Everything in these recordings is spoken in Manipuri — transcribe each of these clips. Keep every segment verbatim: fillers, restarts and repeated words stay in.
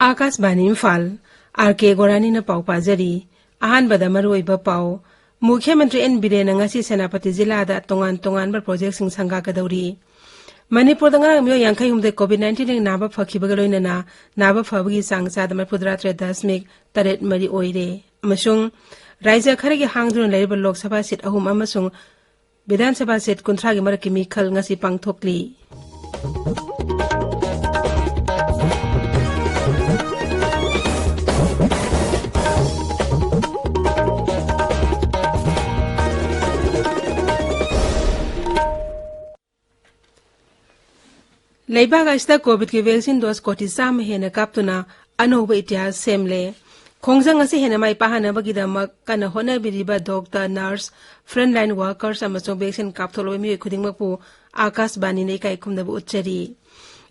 ꯑꯥꯀꯥꯁꯕꯥꯅꯤ ꯏꯝꯐꯥꯜ, ꯑꯥꯔ ꯀꯦ ꯒꯣꯔꯥꯅꯤꯅ ꯄꯥꯎ ꯄꯥꯖꯔꯤ꯫ ꯑꯍꯥꯟꯕꯗ ꯃꯔꯨꯑꯣꯏꯕ ꯄꯥꯎ꯫ ꯃꯨꯈ꯭ꯌ ꯃꯟꯇ꯭ꯔꯤ ꯑꯦꯟ ꯕꯤꯔꯦꯟꯅ ꯉꯁꯤ ꯁꯦꯅꯥꯄꯇꯤ ꯖꯤꯂꯥꯗ ꯇꯣꯉꯥꯟ ꯇꯣꯉꯥꯟꯕ ꯄ꯭ꯔꯣꯖꯦꯛꯁꯤꯡ ꯁꯪꯒꯥꯒꯗꯧꯔꯤ꯫ ꯃꯅꯤꯄꯨꯔꯗ ꯉꯔꯥꯡ ꯃꯤꯑꯣꯏ ꯌꯥꯡꯈꯩ ꯍꯨꯝꯗꯣꯏ COVID nineteenꯗꯒꯤ ꯅꯥꯕ ꯐꯈꯤꯕꯒ ꯂꯣꯏꯅꯅ ꯅꯥꯕ ꯐꯕꯒꯤ ꯆꯥꯡ ꯆꯥꯗ ꯃꯔꯤꯐꯨꯇꯔꯥ ꯇꯔꯦꯠ ꯗꯁꯃꯤꯛ ꯇꯔꯦꯠ ꯃꯔꯤ ꯑꯣꯏꯔꯦ꯫ ꯑꯃꯁꯨꯡ ꯔꯥꯏꯖ꯭ꯌ ꯈꯔꯒꯤ ꯍꯥꯡꯗꯨꯅ ꯂꯩꯔꯤꯕ ꯂꯣꯛ ꯁꯚꯥ ꯁꯤꯠ ꯑꯍꯨꯝ ꯑꯃꯁꯨꯡ ꯕꯤꯙꯥꯟ ꯁꯚꯥ ꯁꯤꯠ ꯀꯨꯟꯊ꯭ꯔꯥꯒꯤ ꯃꯔꯛꯀꯤ ꯃꯤꯈꯜ ꯉꯁꯤ ꯄꯥꯡꯊꯣꯛꯂꯤ꯫ ꯂꯩꯕꯥꯛ ꯑꯁꯤꯗ COVIDꯀꯤ vaccine dose ꯀꯣꯇꯤ ꯆꯥꯝꯃ ꯍꯦꯟꯅ ꯀꯥꯞꯇꯨꯅ ꯑꯅꯧꯕ ꯏꯇꯤꯍꯥꯁ ꯁꯦꯝꯂꯦ꯫ ꯈꯣꯡꯖꯪ ꯑꯁꯤ ꯍꯦꯟꯅ ꯃꯥꯏ ꯄꯥꯛꯍꯟꯅꯕꯒꯤꯗꯃꯛ ꯀꯟꯅ ꯍꯣꯠꯅꯕꯤꯔꯤꯕ doctor, nurse, frontline workers ꯑꯃꯁꯨꯡ vaccine ꯀꯥꯞꯊꯣꯛꯂꯕ ꯃꯤꯑꯣꯏ ꯈꯨꯗꯤꯡꯃꯛꯄꯨ ꯑꯥꯀꯥꯁꯕꯥꯅꯤꯅ ꯏꯀꯥꯏ ꯈꯨꯝꯅꯕ ꯎꯠꯆꯔꯤ꯫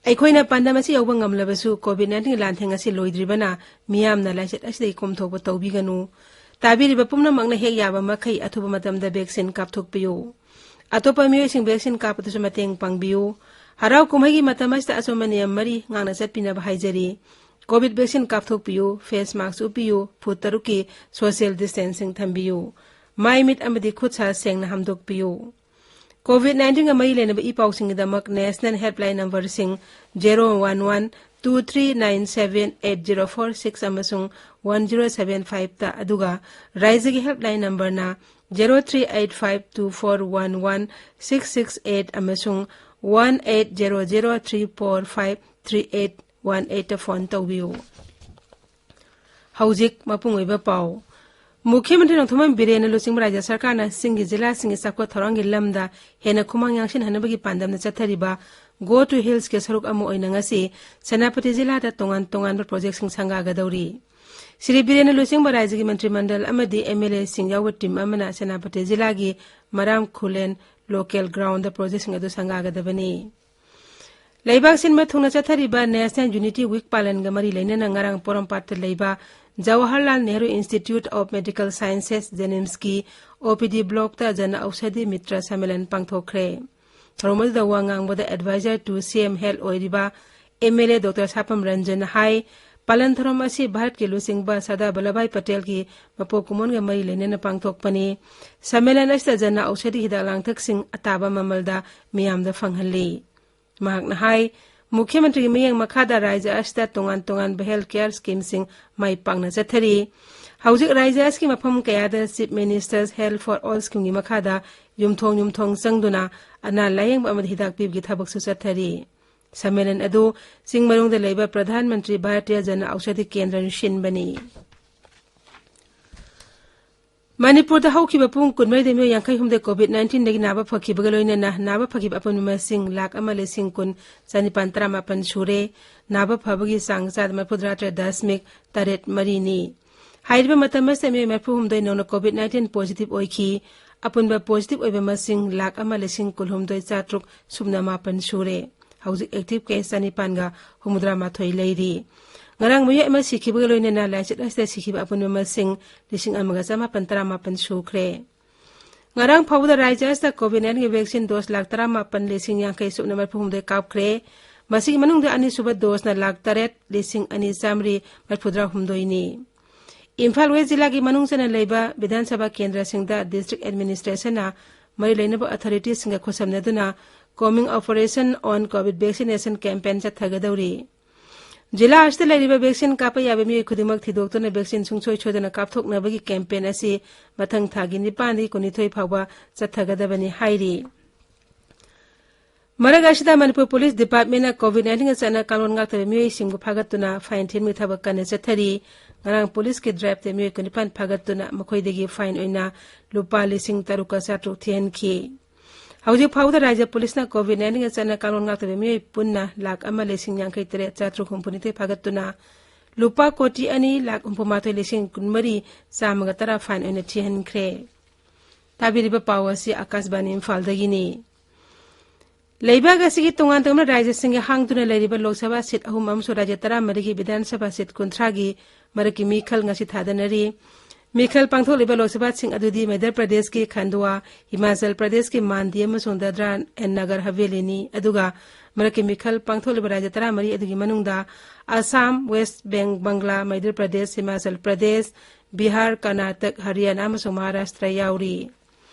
ꯑꯩꯈꯣꯏꯅ ꯄꯥꯟꯗꯝ ꯑꯁꯤ ꯌꯧꯕ ꯉꯝꯂꯕꯁꯨ COVID nineteenꯒꯤ ꯂꯥꯟꯊꯦꯡ ꯑꯁꯤ ꯂꯣꯏꯗ꯭ꯔꯤꯕꯅ ꯃꯤꯌꯥꯝꯅ ꯂꯥꯏꯆꯠ ꯑꯁꯤꯗꯒꯤ ꯀꯣꯝꯊꯣꯛꯄ ꯇꯧꯕꯤꯒꯅꯨ꯫ ꯇꯥꯕꯤꯔꯤꯕ ꯄꯨꯝꯅꯃꯛꯅ ꯍꯦꯛ ꯌꯥꯕ ꯃꯈꯩ ꯑꯊꯨꯕ ꯃꯇꯝꯗ vaccine ꯀꯥꯞꯊꯣꯛꯄꯤꯌꯨ꯫ ꯑꯇꯣꯞꯄ ꯃꯤꯑꯣꯏꯁꯤꯡ vaccine ꯀꯥꯞꯄꯗꯁꯨ ꯃꯇꯦꯡ ꯄꯥꯡꯕꯤꯌꯨ꯫ ꯍꯔꯥꯎ ꯀꯨꯝꯍꯩꯒꯤ ꯃꯇꯝ ꯑꯁꯤꯗ ꯑꯆꯨꯝꯕ ꯅꯤꯌꯝ ꯃꯔꯤ ꯉꯥꯛꯅ ꯆꯠꯄꯤꯅꯕ ꯍꯥꯏꯖꯔꯤ꯫ COVID vaccine ꯀꯥꯞꯊꯣꯛꯄꯤꯌꯨ, face mask ꯎꯞꯄꯤꯌꯨ, ꯐꯨꯠ ꯇꯔꯨꯛꯀꯤ social distancing ꯊꯝꯕꯤꯌꯨ꯫ ꯃꯥꯏ, ꯃꯤꯠ ꯑꯃꯗꯤ ꯈꯨꯠ ꯁꯥ ꯁꯦꯡꯅ ꯍꯥꯝꯗꯣꯛꯄꯤꯌꯨ꯫ COVID nineteenꯒ ꯃꯔꯤ ꯂꯩꯅꯕ E ꯄꯥꯎꯁꯤꯡꯒꯤꯗꯃꯛ national helpline numberꯁꯤꯡ zero one one two three nine seven eight zero four six ꯑꯃꯁꯨꯡ one zero seven fiveꯇ, ꯑꯗꯨꯒ ꯔꯥꯏꯖ꯭ꯌꯒꯤ helpline numberꯅ zero three eight five two four one one six six eight ꯑꯃꯁꯨꯡ one eight zero zero three four five three eight one eightꯇ phone ꯇꯧꯕꯤꯌꯨ꯫ ꯍꯧꯖꯤꯛ ꯃꯄꯨꯡ ꯑꯣꯏꯕ ꯄꯥꯎ꯫ ꯃꯨꯈ꯭ꯌ ꯃꯟꯇ꯭ꯔꯤ ꯅꯣꯡꯊꯣꯝꯕꯝ ꯕꯤꯔꯦꯟꯅ ꯂꯨꯆꯤꯡꯕ ꯔꯥꯖ꯭ꯌ ꯁꯔꯀꯥꯔꯅ ꯆꯤꯡꯒꯤ ꯖꯤꯂꯥꯁꯤꯡꯒꯤ ꯆꯥꯎꯈꯠ ꯊꯧꯔꯥꯡꯒꯤ ꯂꯝꯗ ꯍꯦꯟꯅ ꯈꯨꯃꯥꯡ ꯌꯥꯡꯁꯤꯟꯍꯟꯅꯕꯒꯤ ꯄꯥꯟꯗꯝꯗ ꯆꯠꯊꯔꯤꯕ Go to Hillsꯀꯤ ꯁꯔꯨꯛ ꯑꯃ ꯑꯣꯏꯅ ꯉꯁꯤ ꯁꯦꯅꯥꯄꯇꯤ ꯖꯤꯂꯥꯗ ꯇꯣꯉꯥꯟ ꯇꯣꯉꯥꯟꯕ ꯄ꯭ꯔꯣꯖꯦꯛꯁꯤꯡ ꯁꯪꯒꯥꯒꯗꯧꯔꯤ꯫ ꯁ꯭ꯔꯤ ꯕꯤꯔꯦꯟꯅ ꯂꯨꯆꯤꯡꯕ ꯔꯥꯖ꯭ꯌꯒꯤ ꯃꯟꯇ꯭ꯔꯤ ꯃꯟꯗꯜ ꯑꯃꯗꯤ MLAꯁꯤꯡ ꯌꯥꯎꯕ ꯇꯤꯝ ꯑꯃꯅ ꯁꯦꯅꯥꯄꯇꯤ ꯖꯤꯂꯥꯒꯤ ꯃꯔꯥꯝ ꯈꯨꯂꯦꯟ local groundꯗ ꯄ꯭ꯔꯣꯖꯦꯛꯁꯤꯡ ꯑꯗꯨ ꯁꯪꯒꯥꯒꯗꯕꯅꯤ꯫ ꯂꯩꯕꯥꯛ ꯁꯤꯟꯕ ꯊꯨꯡꯅ ꯆꯠꯊꯔꯤꯕ National Unity Week ꯄꯥꯂꯟꯒ ꯃꯔꯤ ꯂꯩꯅꯅ ꯉꯔꯥꯡ ꯄꯣꯔꯣꯝꯄꯥꯠꯇ ꯂꯩꯕ Jawaharlal Nehru Institute of Medical Sciences, JNIMSꯀꯤ OPD blockꯇ Jan Aushadhi Mitra Sammelan ꯄꯥꯡꯊꯣꯛꯈ꯭ꯔꯦ꯫ ꯊꯧꯔꯝ ꯑꯗꯨꯗ ꯋꯥ ꯉꯥꯡꯕꯗ Advisor to CM Health ꯑꯣꯏꯔꯤꯕ MLA Doctor ꯁꯥꯄꯝ ꯔꯟꯖꯟꯅ ꯍꯥꯏ, ꯄꯥꯂꯟ ꯊꯧꯔꯝ ꯑꯁꯤ ꯚꯥꯔꯠꯀꯤ ꯂꯨꯆꯤꯡꯕ ꯁꯔꯗꯥꯔ ꯚꯜꯂꯚꯚꯥꯏ ꯄꯇꯦꯜꯒꯤ ꯃꯄꯣꯛ ꯀꯨꯝꯑꯣꯟꯒ ꯃꯔꯤ ꯂꯩꯅꯅ ꯄꯥꯡꯊꯣꯛꯄꯅꯤ꯫ ꯁꯝꯃꯦꯂꯟ ꯑꯁꯤꯗ ꯖꯟ ꯑꯧꯁꯥꯙꯤ ꯍꯤꯗꯥꯛ ꯂꯥꯡꯊꯛꯁꯤꯡ ꯑꯇꯥꯕ ꯃꯃꯜꯗ ꯃꯤꯌꯥꯝꯗ ꯐꯪꯍꯜꯂꯤ꯫ ꯃꯍꯥꯛꯅ ꯍꯥꯏ, ꯃꯨꯈ꯭ꯌ ꯃꯟꯇ꯭ꯔꯤꯒꯤ ꯃꯤꯠꯌꯦꯡ ꯃꯈꯥꯗ ꯔꯥꯖ꯭ꯌ ꯑꯁꯤꯗ ꯇꯣꯉꯥꯟ ꯇꯣꯉꯥꯟꯕ health care schemeꯁꯤꯡ ꯃꯥꯏ ꯄꯥꯛꯅ ꯆꯠꯊꯔꯤ꯫ ꯍꯧꯖꯤꯛ ꯔꯥꯖ꯭ꯌ ꯑꯁꯤꯒꯤ ꯃꯐꯝ ꯀꯌꯥꯗ Chief Minister's Health for All schemeꯒꯤ ꯃꯈꯥꯗ ꯌꯨꯝꯊꯣꯡ ꯌꯨꯝꯊꯣꯡ ꯆꯪꯗꯨꯅ ꯑꯅꯥ ꯂꯥꯌꯦꯡꯕ ꯑꯃꯗꯤ ꯍꯤꯗꯥꯛ ꯄꯤꯕꯒꯤ ꯊꯕꯛꯁꯨ ꯆꯠꯊꯔꯤ꯫ ꯁꯝꯃꯦꯂꯟ ꯑꯗꯨ ꯆꯤꯡꯃꯔꯣꯡꯗ ꯂꯩꯕ ꯄ꯭ꯔꯙꯥꯟ ꯃꯟꯇ꯭ꯔꯤ ꯚꯥꯔꯇꯤꯌ ꯖꯟ ꯑꯧꯁꯥꯙꯤ ꯀꯦꯟꯗ꯭ꯔꯅ ꯁꯤꯟꯕꯅꯤ꯫ ꯃꯅꯤꯄꯨꯔꯗ ꯍꯧꯈꯤꯕ ꯄꯨꯡ ꯀꯨꯟꯃꯔꯤꯗ ꯃꯤꯑꯣꯏ ꯌꯥꯡꯈꯩ ꯍꯨꯝꯗꯣꯏ COVID nineteenꯗꯒꯤ ꯅꯥꯕ ꯐꯈꯤꯕꯒ ꯂꯣꯏꯅꯅ ꯅꯥꯕ ꯐꯈꯤꯕ ꯑꯄꯨꯟꯕ ꯃꯁꯤꯡ ꯂꯥꯈ ꯑꯃ ꯂꯤꯁꯤꯡ ꯀꯨꯟ ꯆꯅꯤꯄꯥꯟ ꯇꯔꯥꯃꯥꯄꯟ ꯁꯨꯔꯦ꯫ ꯅꯥꯕ ꯐꯕꯒꯤ ꯆꯥꯡ ꯆꯥꯗ ꯃꯔꯤꯐꯨꯇꯔꯥ ꯇꯔꯦꯠ ꯗꯁꯃꯤꯛ ꯇꯔꯦꯠ ꯃꯔꯤꯅꯤ꯫ ꯍꯥꯏꯔꯤꯕ ꯃꯇꯝ ꯑꯁꯤꯗ ꯃꯤꯑꯣꯏ ꯃꯔꯤꯐꯨ ꯍꯨꯝꯗꯣꯏ ꯅꯧꯅ COVID nineteen positive ꯑꯣꯏꯈꯤ꯫ ꯑꯄꯨꯟꯕ positive ꯑꯣꯏꯕ ꯃꯁꯤꯡ ꯂꯥꯈ ꯑꯃ ꯂꯤꯁꯤꯡ ꯀꯨꯟꯍꯨꯝꯗꯣꯏ ꯆꯥꯇ꯭ꯔꯨꯛ ꯁꯨꯞꯅ ꯃꯥꯄꯟ ꯁꯨꯔꯦ꯫ ꯍꯧꯖꯤꯛ active case ꯆꯅꯤꯄꯥꯟꯒ ꯍꯨꯝꯐꯨꯇꯔꯥ ꯃꯥꯊꯣꯏ ꯂꯩꯔꯤ꯫ ꯉꯔꯥꯡ ꯃꯤꯑꯣꯏ ꯑꯃ ꯁꯤꯈꯤꯕꯒ ꯂꯣꯏꯅꯅ ꯂꯥꯏꯆꯠ ꯑꯁꯤꯗ ꯁꯤꯈꯤꯕ ꯑꯄꯨꯟꯕ ꯃꯁꯤꯡ ꯂꯤꯁꯤꯡ ꯑꯃꯒ ꯆꯃꯥꯄꯟ ꯇꯔꯥꯃꯥꯄꯟ ꯁꯨꯈ꯭ꯔꯦ꯫ ꯉꯔꯥꯡ ꯐꯥꯎꯕꯗ ꯔꯥꯖ꯭ꯌ ꯑꯁꯤꯗ COVID nineteenꯒꯤ vaccine dose ꯂꯥꯈ ꯇꯔꯥꯃꯥꯄꯟ ꯂꯤꯁꯤꯡ ꯌꯥꯡꯈꯩ ꯁꯨꯞꯅ ꯃꯔꯤꯐꯨ ꯍꯨꯝꯗꯣꯏ ꯀꯥꯞꯈ꯭ꯔꯦ꯫ ꯃꯁꯤꯒꯤ ꯃꯅꯨꯡꯗ ꯑꯅꯤꯁꯨꯕ doseꯅ ꯂꯥꯈ ꯇꯔꯦꯠ ꯂꯤꯁꯤꯡ ꯑꯅꯤ ꯆꯥꯃꯔꯤ ꯃꯔꯤꯐꯨꯇꯔꯥ ꯍꯨꯝꯗꯣꯏꯅꯤ꯫ ꯏꯝꯐꯥꯜ ꯋꯦꯁ ꯖꯤꯂꯥꯒꯤ ꯃꯅꯨꯡ ꯆꯟꯅ ꯂꯩꯕ ꯕꯤꯙꯥꯟ ꯁꯚꯥ ꯀꯦꯟꯗ꯭ꯔꯁꯤꯡꯗ district administrationꯅ ꯃꯔꯤ ꯂꯩꯅꯕ authorityꯁꯤꯡꯒ ꯈꯨꯠꯁꯝꯅꯗꯨꯅ Combing Operation on COVID Vaccination campaign ꯆꯠꯊꯒꯗꯧꯔꯤ꯫ ꯖꯤꯂꯥ ꯑꯁꯤꯗ ꯂꯩꯔꯤꯕ vaccine ꯀꯥꯞꯄ ꯌꯥꯕ ꯃꯤꯑꯣꯏ ꯈꯨꯗꯤꯡꯃꯛ ꯊꯤꯗꯣꯛꯇꯨꯅ vaccine ꯁꯨꯡꯁꯣꯏ ꯁꯣꯏꯗꯅ ꯀꯥꯞꯊꯣꯛꯅꯕꯒꯤ campaign ꯑꯁꯤ ꯃꯊꯪ ꯊꯥꯒꯤ ꯅꯤꯄꯥꯟꯗꯒꯤ ꯀꯨꯟꯅꯤꯊꯣꯏ ꯐꯥꯎꯕ ꯆꯠꯊꯒꯗꯕꯅꯤ ꯍꯥꯏꯔꯤ꯫ ꯃꯔꯛ ꯑꯁꯤꯗ ꯃꯅꯤꯄꯨꯔ police departmentꯅ COVID nineteenꯒ ꯆꯠꯅ ꯀꯥꯡꯂꯣꯟ ꯉꯥꯛꯇꯕ ꯃꯤꯑꯣꯏꯁꯤꯡꯕꯨ ꯐꯥꯒꯠꯇꯨꯅ fine ꯊꯤꯍꯟꯕꯒꯤ ꯊꯕꯛ ꯀꯟꯅ ꯆꯠꯊꯔꯤ꯫ ꯉꯔꯥꯡ policeꯀꯤ driveꯇ ꯃꯤꯑꯣꯏ ꯀꯨꯟꯅꯤꯄꯥꯟ ꯐꯥꯒꯠꯇꯨꯅ ꯃꯈꯣꯏꯗꯒꯤ fine ꯑꯣꯏꯅ ꯂꯨꯄꯥ ꯂꯤꯁꯤꯡ ꯇꯔꯨꯛꯀ ꯆꯥꯇ꯭ꯔꯨꯛ ꯊꯤꯍꯟꯈꯤ꯫ ꯍꯧꯖꯤꯛ ꯐꯥꯎꯕꯗ ꯔꯥꯖ꯭ꯌ policeꯅ COVID nineteenꯒ ꯆꯠꯅ ꯀꯥꯡꯂꯣꯟ ꯉꯥꯛꯇꯕ ꯃꯤꯑꯣꯏ ꯄꯨꯟꯅ ꯂꯥꯈ ꯑꯃ ꯂꯤꯁꯤꯡ ꯌꯥꯡꯈꯩ ꯇꯔꯦꯠ ꯆꯥꯇ꯭ꯔꯨꯛ ꯍꯨꯝꯐꯨꯅꯤꯊꯣꯏ ꯐꯥꯒꯠꯇꯨꯅ ꯂꯨꯄꯥ ꯀꯣꯇꯤ ꯑꯅꯤ ꯂꯥꯈ ꯍꯨꯝꯐꯨꯃꯥꯊꯣꯏ ꯂꯤꯁꯤꯡ ꯀꯨꯟꯃꯔꯤ ꯆꯥꯝꯃꯒ ꯇꯔꯥ fine ꯑꯣꯏꯅ ꯊꯤꯍꯟꯈ꯭ꯔꯦ꯫ ꯇꯥꯕꯤꯔꯤꯕ ꯄꯥꯎ ꯑꯁꯤ ꯑꯀꯥꯁꯕꯥꯅꯤ ꯏꯝꯐꯥꯜꯗꯒꯤꯅꯤ꯫ ꯂꯩꯕꯥꯛ ꯑꯁꯤꯒꯤ ꯇꯣꯉꯥꯟ ꯇꯣꯉꯥꯟꯕ ꯔꯥꯖ꯭ꯌꯁꯤꯡꯒꯤ ꯍꯥꯡꯗꯨꯅ ꯂꯩꯔꯤꯕ ꯂꯣꯛ ꯁꯚꯥ ꯁꯤꯠ ꯑꯍꯨꯝ ꯑꯃꯁꯨꯡ ꯔꯥꯖ꯭ꯌ ꯇꯔꯥꯃꯔꯤꯒꯤ ꯕꯤꯙꯥꯟ ꯁꯚꯥ ꯁꯤꯠ ꯀꯨꯟꯊ꯭ꯔꯥꯒꯤ ꯃꯔꯛꯀꯤ ꯃꯤꯈꯜ ꯉꯁꯤ ꯊꯥꯗꯅꯔꯤ꯫ ꯃꯤꯈꯜ ꯄꯥꯡꯊꯣꯛꯂꯤꯕ ꯂꯣꯛ ꯁꯚꯥꯁꯤꯡ ꯑꯗꯨꯗꯤ ꯃꯙ꯭ꯌ ꯄ꯭ꯔꯗꯦꯁꯀꯤ ꯈꯟꯗꯨꯋꯥ, ꯍꯤꯃꯥꯆꯜ ꯄ꯭ꯔꯗꯦꯁꯀꯤ ꯃꯥꯟꯗꯤ ꯑꯃꯁꯨꯡ ꯗꯥꯗ꯭ꯔꯥ ꯑꯦꯟ ꯅꯒꯔ ꯍꯕꯦꯂꯤꯅꯤ꯫ ꯑꯗꯨꯒ ꯃꯔꯛꯀꯤ ꯃꯤꯈꯜ ꯄꯥꯡꯊꯣꯛꯂꯤꯕ ꯔꯥꯖ꯭ꯌ ꯇꯔꯥꯃꯔꯤ ꯑꯗꯨꯒꯤ ꯃꯅꯨꯡꯗ ꯑꯁꯥꯝ, ꯋꯦꯁ ꯕꯦꯡ-, ꯕꯪꯒ꯭ꯂꯥ, ꯃꯙ꯭ꯌ ꯄ꯭ꯔꯗꯦꯁ, ꯍꯤꯃꯥꯆꯜ ꯄ꯭ꯔꯗꯦꯁ, ꯕꯤꯍꯥꯔ, ꯀꯔꯅꯥꯇꯛ, ꯍꯔꯤꯌꯥꯅꯥ ꯑꯃꯁꯨꯡ ꯃꯍꯥꯔꯥꯁꯇ꯭ꯔ ꯌꯥꯎꯔꯤ꯫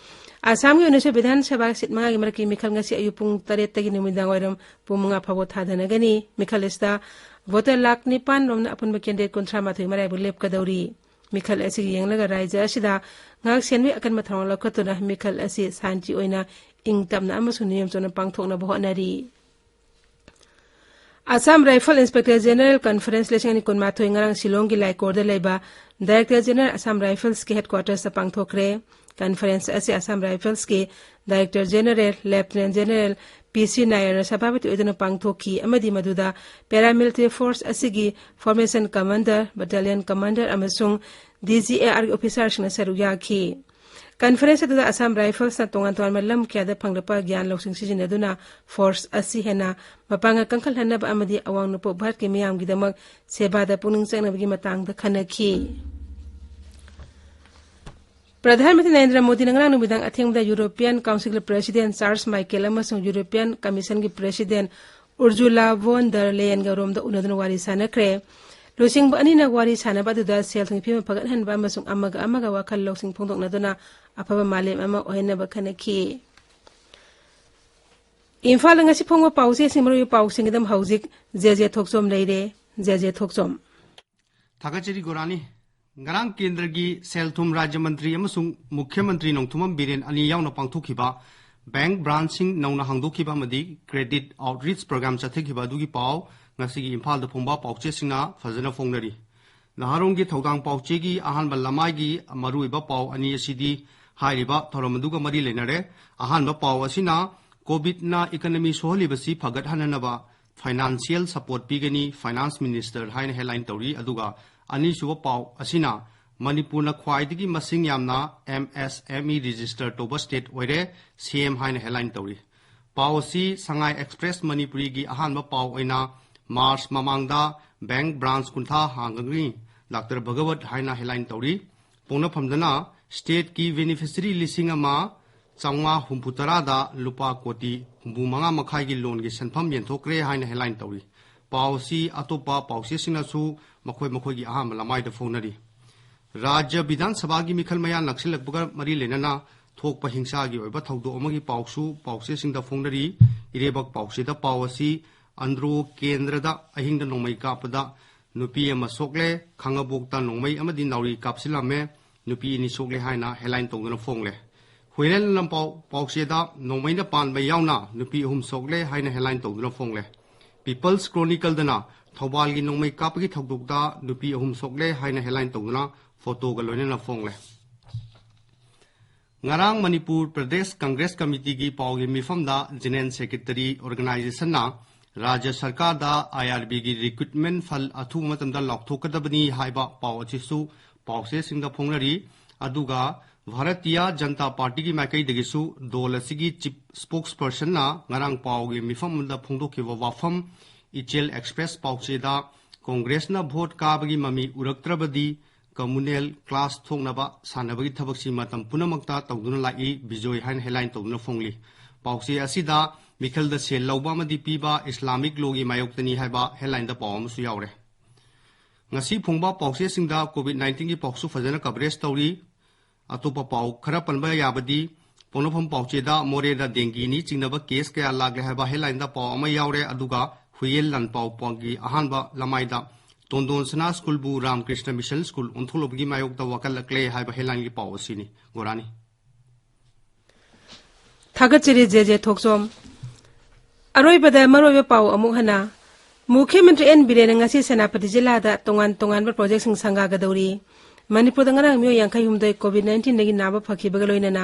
ꯑꯁꯥꯝꯒꯤ ꯑꯣꯏꯅꯁꯨ ꯕꯤꯙꯥꯟ ꯁꯚꯥ ꯁꯤꯠ ꯃꯉꯥꯒꯤ ꯃꯔꯛꯀꯤ ꯃꯤꯈꯜ ꯉꯁꯤ ꯑꯌꯨꯛ ꯄꯨꯡ ꯇꯔꯦꯠꯇꯒꯤ ꯅꯨꯃꯤꯗꯥꯡ ꯋꯥꯏꯔꯝ ꯄꯨꯡ ꯃꯉꯥ ꯐꯥꯎꯕ ꯊꯥꯗꯅꯒꯅꯤ꯫ ꯃꯤꯈꯜ ꯑꯁꯤꯗ ꯚꯣꯇꯔ ꯂꯥꯈ ꯅꯤꯄꯥꯟ ꯔꯣꯝꯅ ꯑꯄꯨꯟꯕ ꯀꯦꯟꯗꯤꯗꯦꯠ ꯀꯨꯟꯊ꯭ꯔꯥ ꯃꯥꯊꯣꯏ ꯃꯔꯥꯏꯕꯨ ꯂꯦꯞꯀꯗꯧꯔꯤ꯫ ꯃꯤꯈꯜ ꯑꯁꯤꯒꯤ ꯌꯦꯡꯂꯒ ꯔꯥꯖ꯭ꯌ ꯑꯁꯤꯗ ꯉꯥꯛ ꯁꯦꯟꯕꯒꯤ ꯑꯀꯟꯕ ꯊꯧꯔꯥꯡ ꯂꯧꯈꯠꯇꯨꯅ ꯃꯤꯈꯜ ꯑꯁꯤ ꯁꯥꯟꯇꯤ ꯑꯣꯏꯅ, ꯏꯪ ꯇꯞꯅ ꯑꯃꯁꯨꯡ ꯅꯤꯌꯣꯝ ꯆꯨꯝꯅ ꯄꯥꯡꯊꯣꯛꯅꯕ ꯍꯣꯠꯅꯔꯤ꯫ Assam rifle inspector general conference ꯂꯤꯁꯤꯡ ꯑꯅꯤ ꯀꯨꯟꯃꯥꯊꯣꯏ ꯉꯔꯥꯡ ꯁꯤꯂꯣꯡꯒꯤ ꯂꯥꯏꯀꯣꯔꯗ ꯂꯩꯕ ꯗꯥꯏꯔꯦꯛꯇꯔ ꯖꯦꯅꯔꯦꯜ ꯑꯁꯥꯝ ꯔꯥꯏꯐꯜꯁꯀꯤ ꯍꯦꯗꯀ꯭ꯋꯥꯇꯔꯁꯇ ꯄꯥꯡꯊꯣꯛꯈ꯭ꯔꯦ꯫ ꯀꯟꯐꯔꯦꯟꯁ ꯑꯁꯤ ꯑꯁꯥꯝ ꯔꯥꯏꯐꯜꯁꯀꯤ ꯗꯥꯏꯔꯦꯛꯇꯔ ꯖꯦꯅꯔꯦꯜ, ꯂꯦꯐꯇꯤꯅꯦꯟ ꯖꯦꯅꯔꯦꯜ ꯄꯤ ꯁꯤ ꯅꯥꯌꯔꯅ ꯁꯚꯥꯄꯇꯤ ꯑꯣꯏꯗꯨꯅ ꯄꯥꯡꯊꯣꯛꯈꯤ ꯑꯃꯗꯤ ꯃꯗꯨꯗ ꯄꯦꯔꯥꯃꯤꯂꯤꯇꯔꯤ ꯐꯣꯔꯁ ꯑꯁꯤꯒꯤ ꯐꯣꯔꯃꯦꯁꯟ ꯀꯃꯥꯟꯗꯔ, ꯕꯠꯇꯥꯂꯤꯌꯟ ꯀꯃꯥꯟꯗꯔ ꯑꯃꯁꯨꯡ ꯗꯤ ꯖꯤ ꯑꯦ ꯑꯥꯔꯒꯤ ꯑꯣꯐꯤꯁꯥꯔꯁꯤꯡꯅ ꯁꯔꯨꯛ ꯌꯥꯈꯤ꯫ ꯀꯟꯐꯔꯦꯟꯁ ꯑꯗꯨꯗ ꯑꯁꯥꯝ ꯔꯥꯏꯐꯜꯁꯅ ꯇꯣꯉꯥꯟ ꯇꯣꯉꯥꯟꯕ ꯂꯝ ꯀꯌꯥꯗ ꯐꯪꯂꯛꯄ ꯒ꯭ꯌꯥꯟ ꯂꯧꯁꯤꯡ ꯁꯤꯖꯤꯟꯅꯗꯨꯅ ꯐꯣꯔꯁ ꯑꯁꯤ ꯍꯦꯟꯅ ꯃꯄꯥꯡꯒꯜ ꯀꯟꯈꯠꯍꯟꯅꯕ ꯑꯃꯗꯤ ꯑꯋꯥꯡ ꯅꯣꯡꯄꯣꯛ ꯚꯥꯔꯠꯀꯤ ꯃꯤꯌꯥꯝꯒꯤꯗꯃꯛ ꯁꯦꯕꯥꯗ ꯄꯨꯛꯅꯤꯡ ꯆꯪꯅꯕꯒꯤ ꯃꯇꯥꯡꯗ ꯈꯟꯅꯈꯤ꯫ ꯄ꯭ꯔꯙꯥꯟ ꯃꯟꯇ꯭ꯔꯤ ꯅꯔꯦꯟꯗ꯭ꯔ ꯃꯣꯗꯤꯅ ꯉꯔꯥꯡ ꯅꯨꯃꯤꯗꯥꯡ ꯑꯊꯦꯡꯕꯗ ꯌꯨꯔꯣꯄꯤꯌꯥꯟ ꯀꯥꯎꯟꯁꯤꯜꯒꯤ ꯄ꯭ꯔꯦꯁꯤꯗꯦꯟ ꯆꯥꯔꯜꯁ ꯃꯥꯏꯀꯦꯜ ꯑꯃꯁꯨꯡ ꯌꯨꯔꯣꯄꯤꯌꯥꯟ ꯀꯃꯤꯁꯟꯒꯤ ꯄ꯭ꯔꯦꯁꯤꯗꯦꯟ ꯎꯔꯖꯨꯂꯥ ꯚꯣꯟ ꯗꯔ ꯂꯦꯌꯟꯒ ꯔꯣꯝꯗ ꯎꯅꯗꯨꯅ ꯋꯥꯔꯤ ꯁꯥꯟꯅꯈ꯭ꯔꯦ꯫ ꯂꯨꯆꯤꯡꯕ ꯑꯅꯤꯅ ꯋꯥꯔꯤ ꯁꯥꯟꯅꯕ ꯑꯗꯨꯗ ꯁꯦꯜ ꯊꯨꯝꯒꯤ ꯐꯤꯕꯝ ꯐꯒꯠꯍꯟꯕ ꯑꯃꯁꯨꯡ ꯑꯃꯒ ꯑꯃꯒ ꯋꯥꯈꯜ ꯂꯧꯁꯤꯡ ꯐꯣꯡꯗꯣꯛꯅꯗꯨꯅ ꯑꯐꯕ ꯃꯥꯂꯦꯝ ꯑꯃ ꯑꯣꯏꯍꯟꯅꯕ ꯈꯟꯅꯈꯤ꯫ ꯏꯝꯐꯥꯜꯗ ꯉꯁꯤ ꯐꯣꯡꯕ ꯄꯥꯎꯆꯦꯁꯤꯡ, ꯃꯔꯨꯑꯣꯏꯕ ꯄꯥꯎꯁꯤꯡꯒꯤꯗꯃꯛ ꯍꯧꯖꯤꯛ ꯖꯦ ꯖꯦ ꯊꯣꯛꯆꯣꯝ ꯂꯩꯔꯦ꯫ ꯖꯦ ꯖꯦ ꯊꯣꯛꯆꯣꯝ꯫ ꯊꯥꯒꯠꯆꯔꯤ ꯒꯣꯔꯥꯅꯤ꯫ ꯉꯔꯥꯡ ꯀꯦꯟꯗ꯭ꯔꯒꯤ ꯁꯦꯜ ꯊꯨꯝ ꯔꯥꯖ꯭ꯌ ꯃꯟꯇ꯭ꯔꯤ ꯑꯃꯁꯨꯡ ꯃꯨꯈ꯭ꯌ ꯃꯟꯇ꯭ꯔꯤ ꯅꯣꯡꯊꯣꯝꯕꯝ ꯕꯤꯔꯦꯟ ꯑꯅꯤ ꯌꯥꯎꯅ ꯄꯥꯡꯊꯣꯛꯈꯤꯕ ꯕꯦꯡꯛ ꯕ꯭ꯔꯥꯟꯆꯁꯤꯡ ꯅꯧꯅ ꯍꯥꯡꯗꯣꯛꯈꯤꯕ ꯑꯃꯗꯤ ꯀ꯭ꯔꯦꯗꯤꯠ ꯑꯥꯎꯠꯔꯤꯆ ꯄ꯭ꯔꯣꯒ꯭ꯔꯥꯝ ꯆꯠꯊꯈꯤꯕ ꯑꯗꯨꯒꯤ ꯄꯥꯎ ꯉꯁꯤꯒꯤ ꯏꯝꯐꯥꯜꯗ ꯐꯣꯡꯕ ꯄꯥꯎꯆꯦꯁꯤꯡꯅ ꯐꯖꯅ ꯐꯣꯡꯅꯔꯤ꯫ ꯅꯍꯥꯔꯣꯜꯒꯤ ꯊꯧꯗꯥꯡ ꯄꯥꯎꯆꯦꯒꯤ ꯑꯍꯥꯟꯕ ꯂꯃꯥꯏꯒꯤ ꯃꯔꯨꯑꯣꯏꯕ ꯄꯥꯎ ꯑꯅꯤ ꯑꯁꯤꯗꯤ ꯍꯥꯏꯔꯤꯕ ꯊꯧꯔꯝ ꯑꯗꯨꯒ ꯃꯔꯤ ꯂꯩꯅꯔꯦ꯫ ꯑꯍꯥꯟꯕ ꯄꯥꯎ ꯑꯁꯤꯅ ꯀꯣꯚꯤꯗꯅ ꯏꯀꯅꯃꯤ ꯁꯣꯛꯍꯜꯂꯤꯕꯁꯤ ꯐꯒꯠꯍꯟꯅꯅꯕ ꯐꯥꯏꯅꯥꯟꯁꯤꯌꯦꯜ ꯁꯄꯣꯔꯠ ꯄꯤꯒꯅꯤ, ꯐꯥꯏꯅꯥꯟꯁ ꯃꯤꯅꯤꯁꯇꯔ ꯍꯥꯏꯅ ꯍꯦꯗꯂꯥꯏꯟ ꯇꯧꯔꯤ꯫ ꯑꯗꯨꯒ ꯑꯅꯤꯁꯨꯕ ꯄꯥꯎ ꯑꯁꯤꯅ ꯃꯅꯤꯄꯨꯔꯅ ꯈ꯭ꯋꯥꯏꯗꯒꯤ ꯃꯁꯤꯡ ꯌꯥꯝꯅ ꯑꯦꯝ ꯑꯦꯁ ꯑꯦꯝ ꯏ ꯔꯦꯖꯤꯁꯇꯔ ꯇꯧꯕ ꯁ꯭ꯇꯦꯠ ꯑꯣꯏꯔꯦ, ꯁꯤ ꯑꯦꯝ ꯍꯥꯏꯅ ꯍꯦꯗꯂꯥꯏꯟ ꯇꯧꯔꯤ꯫ ꯄꯥꯎ ꯑꯁꯤ ꯁꯉꯥꯏ ꯑꯦꯛꯁꯄ꯭ꯔꯦꯁ ꯃꯅꯤꯄꯨꯔꯤꯒꯤ ꯑꯍꯥꯟꯕ ꯄꯥꯎ ꯑꯣꯏꯅ ꯃꯥꯔꯆ ꯃꯃꯥꯡꯗ ꯕꯦꯡꯛ ꯕ꯭ꯔꯥꯟꯁ ꯀꯨꯟꯊ꯭ꯔꯥ ꯍꯥꯡꯒꯅꯤ, ꯗꯥꯛꯇꯔ ꯚꯒꯋꯠ ꯍꯥꯏꯅ ꯍꯦꯗꯂꯥꯏꯟ ꯇꯧꯔꯤ꯫ ꯄꯣꯛꯅꯐꯝꯗꯅ ꯁ꯭ꯇꯦꯠꯀꯤ ꯕꯦꯅꯤꯐꯤꯁꯔꯤ ꯂꯤꯁꯤꯡ ꯑꯃ ꯆꯥꯝꯃꯉꯥ ꯍꯨꯝꯐꯨ ꯇꯔꯥꯗ ꯂꯨꯄꯥ ꯀꯣꯇꯤ ꯍꯨꯝꯐꯨ ꯃꯉꯥ ꯃꯈꯥꯏꯒꯤ ꯂꯣꯟꯒꯤ ꯁꯦꯟꯐꯝ ꯌꯦꯟꯊꯣꯛꯈ꯭ꯔꯦ ꯍꯥꯏꯅ ꯍꯦꯗꯂꯥꯏꯟ ꯇꯧꯔꯤ꯫ ꯄꯥꯎ ꯑꯁꯤ ꯑꯇꯣꯞꯄ ꯄꯥꯎꯆꯦꯁꯤꯡꯅꯁꯨ ꯃꯈꯣꯏ ꯃꯈꯣꯏꯒꯤ ꯑꯍꯥꯟꯕ ꯂꯃꯥꯏꯗ ꯐꯣꯡꯅꯔꯤ꯫ ꯔꯥꯖ꯭ꯌ ꯕꯤꯙꯥꯟ ꯁꯚꯥꯒꯤ ꯃꯤꯈꯜ ꯃꯌꯥ ꯅꯛꯁꯤꯜꯂꯛꯄꯒ ꯃꯔꯤ ꯂꯩꯅꯅ ꯊꯣꯛꯄ ꯍꯤꯡꯁꯥꯒꯤ ꯑꯣꯏꯕ ꯊꯧꯗꯣꯛ ꯑꯃꯒꯤ ꯄꯥꯎꯁꯨ ꯄꯥꯎꯆꯦꯁꯤꯡꯗ ꯐꯣꯡꯅꯔꯤ꯫ ꯏꯔꯩꯕꯥꯛ ꯄꯥꯎꯆꯦꯗ ꯄꯥꯎ ꯑꯁꯤ ꯑꯟꯗ꯭ꯔꯣ ꯀꯦꯟꯗ꯭ꯔꯗ ꯑꯍꯤꯡꯗ ꯅꯣꯡꯃꯩ ꯀꯥꯞꯄꯗ ꯅꯨꯄꯤ ꯑꯃ ꯁꯣꯛꯂꯦ, ꯈꯥꯡꯉꯕꯣꯛꯇ ꯅꯣꯡꯃꯩ ꯑꯃꯗꯤ ꯅꯥꯎꯔꯤ ꯀꯥꯞꯁꯤꯜꯂꯝꯃꯦ, ꯅꯨꯄꯤ ꯑꯅꯤ ꯁꯣꯛꯂꯦ ꯍꯥꯏꯅ ꯍꯦꯗꯂꯥꯏꯟ ꯇꯧꯗꯨꯅ ꯐꯣꯡꯂꯦ꯫ ꯍꯨꯏꯂꯦꯟ ꯂꯝꯄꯥꯎ ꯄꯥꯎꯆꯦꯗ ꯅꯣꯡꯃꯩꯅ ꯄꯥꯟꯕ ꯌꯥꯎꯅ ꯅꯨꯄꯤ ꯑꯍꯨꯝ ꯁꯣꯛꯂꯦ ꯍꯥꯏꯅ ꯍꯦꯗꯂꯥꯏꯟ ꯇꯧꯗꯨꯅ ꯐꯣꯡꯂꯦ꯫ ꯄꯤꯄꯜꯁ ꯀ꯭ꯔꯣꯅꯤꯀꯜꯗꯅ ꯊꯧꯕꯥꯜꯒꯤ ꯅꯣꯡꯃꯩ ꯀꯥꯞꯄꯒꯤ ꯊꯧꯗꯣꯛꯇ ꯅꯨꯄꯤ ꯑꯍꯨꯝ ꯁꯣꯛꯂꯦ ꯍꯥꯏꯅ ꯍꯦꯗꯂꯥꯏꯟ ꯇꯧꯗꯨꯅ ꯐꯣꯇꯣꯒ ꯂꯣꯏꯅꯅ ꯐꯣꯡꯂꯦ꯫ ꯉꯔꯥꯡ ꯃꯅꯤꯄꯨꯔ ꯄ꯭ꯔꯗꯦꯁ ꯀꯪꯒ꯭ꯔꯦꯁ ꯀꯃꯤꯇꯤꯒꯤ ꯄꯥꯎꯒꯤ ꯃꯤꯐꯝꯗ ꯖꯦꯅꯔꯦꯜ ꯁꯦꯀ꯭ꯔꯦꯇꯔꯤ ꯑꯣꯔꯒꯅꯥꯏꯖꯦꯁꯟꯅ ꯔꯥꯖ꯭ꯌ ꯁꯔꯀꯥꯔꯗ ꯑꯥꯏ ꯑꯥꯔ ꯕꯤꯒꯤ ꯔꯤꯀ꯭ꯔꯨꯠꯃꯦꯟ ꯐꯜ ꯑꯊꯨꯕ ꯃꯇꯝꯗ ꯂꯥꯎꯊꯣꯛꯀꯗꯕꯅꯤ ꯍꯥꯏꯕ ꯄꯥꯎ ꯑꯁꯤꯁꯨ ꯄꯥꯎꯆꯦꯁꯤꯡꯗ ꯐꯣꯡꯅꯔꯤ꯫ ꯑꯗꯨꯒ ꯚꯥꯔꯇꯤꯌ ꯖꯅꯇꯥ ꯄꯥꯔꯇꯤꯒꯤ ꯃꯥꯏꯀꯩꯗꯒꯤꯁꯨ ꯗꯣꯜ ꯑꯁꯤꯒꯤ ꯆꯤꯐ ꯁ꯭ꯄꯣꯛꯁ ꯄꯔꯁꯟꯅ ꯉꯔꯥꯡ ꯄꯥꯎꯒꯤ ꯃꯤꯐꯝ ꯑꯃꯗ ꯐꯣꯡꯗꯣꯛꯈꯤꯕ ꯋꯥꯐꯝ, ꯏꯆꯦꯜ ꯑꯦꯛꯁꯄ꯭ꯔꯦꯁ ꯄꯥꯎꯆꯦꯗ ꯀꯣꯡꯒ꯭ꯔꯦꯁꯅ ꯚꯣꯠ ꯀꯥꯕꯒꯤ ꯃꯃꯤ ꯎꯔꯛꯇ꯭ꯔꯕꯗꯤ ꯀꯝꯃꯨꯅꯦꯜ ꯀ꯭ꯂꯥꯁ ꯊꯣꯛꯅꯕ ꯁꯥꯟꯅꯕꯒꯤ ꯊꯕꯛꯁꯤ ꯃꯇꯝ ꯄꯨꯝꯅꯃꯛꯇ ꯇꯧꯗꯨꯅ ꯂꯥꯛꯏ, ꯕꯤꯖꯣꯏ ꯍꯥꯏꯅ ꯍꯦꯗꯂꯥꯏꯟ ꯇꯧꯗꯨꯅ ꯐꯣꯡꯂꯤ꯫ ꯄꯥꯎꯆꯦ ꯑꯁꯤꯗ ꯃꯤꯈꯜꯗ ꯁꯦꯜ ꯂꯧꯕ ꯑꯃꯗꯤ ꯄꯤꯕ ꯏꯁꯂꯥꯃꯤꯛ ꯂꯣꯒꯤ ꯃꯥꯌꯣꯛꯇꯅꯤ ꯍꯥꯏꯕ ꯍꯦꯗꯂꯥꯏꯟꯗ ꯄꯥꯎ ꯑꯃꯁꯨ ꯌꯥꯎꯔꯦ꯫ ꯉꯁꯤ ꯐꯣꯡꯕ ꯄꯥꯎꯆꯦꯁꯤꯡꯗ ꯀꯣꯚꯤꯗ ꯅꯥꯏꯟꯇꯤꯟꯒꯤ ꯄꯥꯎꯁꯨ ꯐꯖꯅ ꯀꯚꯔꯦꯖ ꯇꯧꯔꯤ꯫ ꯑꯇꯣꯞꯄ ꯄꯥꯎ ꯈꯔ ꯄꯟꯕ ꯌꯥꯕꯗꯤ, ꯄꯣꯛꯅꯐꯝ ꯄꯥꯎꯆꯦꯗ ꯃꯣꯔꯦꯗ ꯗꯦꯡꯒꯤꯅꯤ ꯆꯤꯡꯅꯕ ꯀꯦꯁ ꯀꯌꯥ ꯂꯥꯛꯂꯦ ꯍꯥꯏꯕ ꯍꯦꯗꯂꯥꯏꯟꯗ ꯄꯥꯎ ꯑꯃ ꯌꯥꯎꯔꯦ꯫ ꯑꯗꯨꯒ ꯍꯨꯏꯌꯦꯜ ꯂꯥꯟꯄꯥꯎ ꯄꯥꯎꯒꯤ ꯑꯍꯥꯟꯕ ꯂꯃꯥꯏꯗ ꯇꯣꯟꯗꯣꯟ ꯁꯅꯥ ꯁ꯭ꯀꯨꯜꯕꯨ ꯔꯥꯃꯀ꯭ꯔꯤꯁꯅ ꯃꯤꯁꯟ ꯁ꯭ꯀꯨꯜ ꯑꯣꯟꯊꯣꯛꯂꯨꯕꯒꯤ ꯃꯥꯌꯣꯛꯇ ꯋꯥꯀꯠꯂꯛꯂꯦ ꯍꯥꯏꯕ ꯍꯦꯗꯂꯥꯏꯟꯒꯤ ꯄꯥꯎ ꯑꯁꯤꯅꯤ꯫ ꯒꯣꯔꯥꯅꯤ꯫ ꯊꯥꯒꯠꯆꯔꯤ ꯖꯦ ꯖꯦ ꯊꯣꯛꯆꯣꯝ꯫ ꯑꯔꯣꯏꯕꯗ ꯃꯔꯨꯑꯣꯏꯕ ꯄꯥꯎ ꯑꯃꯨꯛ ꯍꯟꯅ꯫ ꯃꯨꯈ꯭ꯌ ꯃꯟꯇ꯭ꯔꯤ ꯑꯦꯟ ꯕꯤꯔꯦꯟꯅ ꯉꯁꯤ ꯁꯦꯅꯥꯄꯇꯤ ꯖꯤꯂꯥꯗ ꯇꯣꯉꯥꯟ ꯇꯣꯉꯥꯟꯕ ꯄ꯭ꯔꯣꯖꯦꯛꯁꯤꯡ ꯁꯪꯒꯥꯒꯗꯧꯔꯤ꯫ ꯃꯅꯤꯄꯨꯔꯗ ꯉꯔꯥꯡ ꯃꯤꯑꯣꯏ ꯌꯥꯡꯈꯩ ꯍꯨꯝꯗꯣꯏ ꯀꯣꯚꯤꯗ ꯅꯥꯏꯟꯇꯤꯟꯗꯒꯤ ꯅꯥꯕ ꯐꯈꯤꯕꯒ ꯂꯣꯏꯅꯅ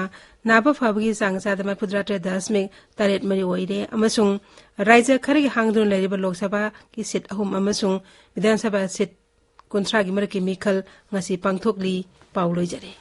ꯅꯥꯕ ꯐꯕꯒꯤ ꯆꯥꯡ ꯆꯥꯗ ꯃꯔꯤꯐꯨꯇꯔꯥ ꯇꯔꯦꯠ ꯗꯁꯃꯤꯛ ꯇꯔꯦꯠ ꯃꯔꯤ ꯑꯣꯏꯔꯦ ꯑꯃꯁꯨꯡ ꯔꯥꯖ꯭ꯌ ꯈꯔꯒꯤ ꯍꯥꯡꯗꯨꯅ ꯂꯩꯔꯤꯕ ꯂꯣꯛ ꯁꯚꯥꯒꯤ ꯁꯤꯠ ꯑꯍꯨꯝ ꯑꯃꯁꯨꯡ ꯕꯤꯙꯥꯟ ꯁꯚꯥ ꯁꯤꯠ ꯀꯨꯟꯊ꯭ꯔꯥꯒꯤ ꯃꯔꯛꯀꯤ ꯃꯤꯈꯜ ꯉꯁꯤ ꯄꯥꯡꯊꯣꯛꯂꯤ꯫ ꯄꯥꯎ ꯂꯣꯏꯖꯔꯦ꯫